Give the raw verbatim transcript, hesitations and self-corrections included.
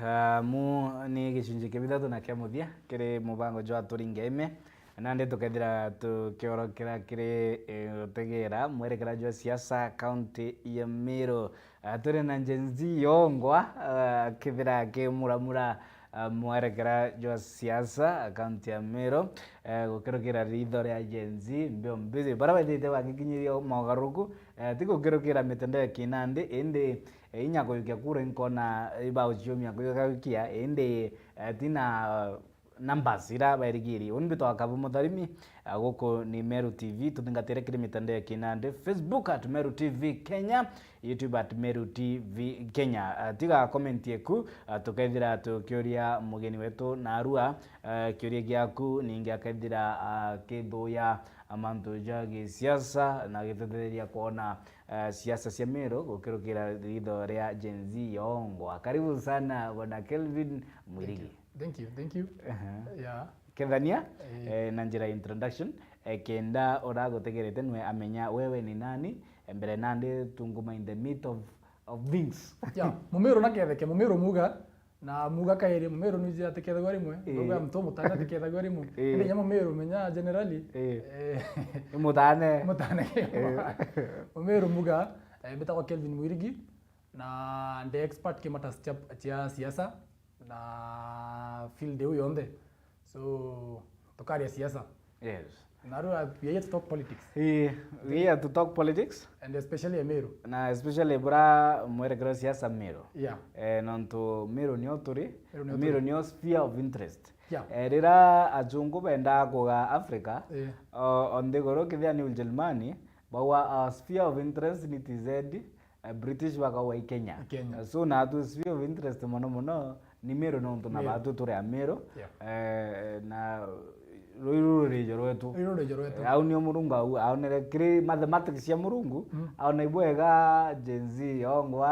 Ah, mu ni gicunji kia bithatu na kia muthia kiri mubango jwa Turinge Ime. Nandi tukethira tukiorokera kiri, eh, gutegera mwerekera jwa siasa kaunti ya Meru. Ah, turi na Gen Z yongwa, ah, akithira akimuramura, ah, mwerekera jwa siasa kaunti ya Meru. Eh, gukirukira ritho ria Gen Z, mbio mbithi. Bara baithite bagikinyiria mogaruruku, eh, ti gukirukira mitandao ya kinandi, indi, eh, inya kuyukia kura inkona ibauciumia kuyukia, indi, eh, tina numbers ira bairigirie. Uni mbitwa Kabu Mutharimi, ah, guku ni Meru T V, tuthingatire kiri mitandao ya kinandi, Facebook at Meru T V Kenya, YouTube at Meru T V Kenya. Ah, tiga comment eku, ah, tukethira tukiuria mugeni wetu narua, ah, kiuria giaku, ningi akethira akithuya mantu ja gisiasa na agitethereria kwona, ah, siasa cia Meru gukirukira ritho ria Gen Z yongwa. Karibu sana, Bwana Kelvin Mwirigi. Thank you, thank you. Aha. Yeah. Kethania, Eh. eh, na njira ya introduction, eh, kenda uragutegerete nwe amenya wewe ni nani, eh, mbere nandi tunguma in the meat of, of things. Yeah, Mumiru na ketheke, Mumiru muga, na muga kairi, Mumiru ni jira tikethagwa rimwe, Eh. muga mtu mutane tikethagwa rimwe. Eh. Indi nya Mumiru menya generally, Eh. eh, Ni mutane. mutane. Eh. Mumiru muga, eh, mbitagwa Kelvin Mwirigi, na ndi expert ki matters cia, cia siasa, na field iu yonthe. So, tukaria siasa. Yes. Na rua, we are here to talk politics. Eh, we are here to talk politics. And especially Meru. Na especially bura mwerekero siasa Meru. Yeah. Eh, nontu Meru nio turi, Meru nio Meru turi. nio sphere of interest. Yeah. Eh, rira ajungu bendaa kuga Africa, Eh. o, o nthiguru kithia ni Ujerumani, bawa our sphere of interest ni T Z, eh, British bakauga i Kenya. I Kenya. Eh, so, natu sphere of interest mono mono ni Meru, nontu na Meru. batu turi a Meru. Yeah. Eh, na rui ruru rurijo rwetu. Rui rurijo rwetu. Eh, au nio Murungu au, aonere kiri mathematics cia Murungu, Mm. aona ibwega Gen Z yongwa,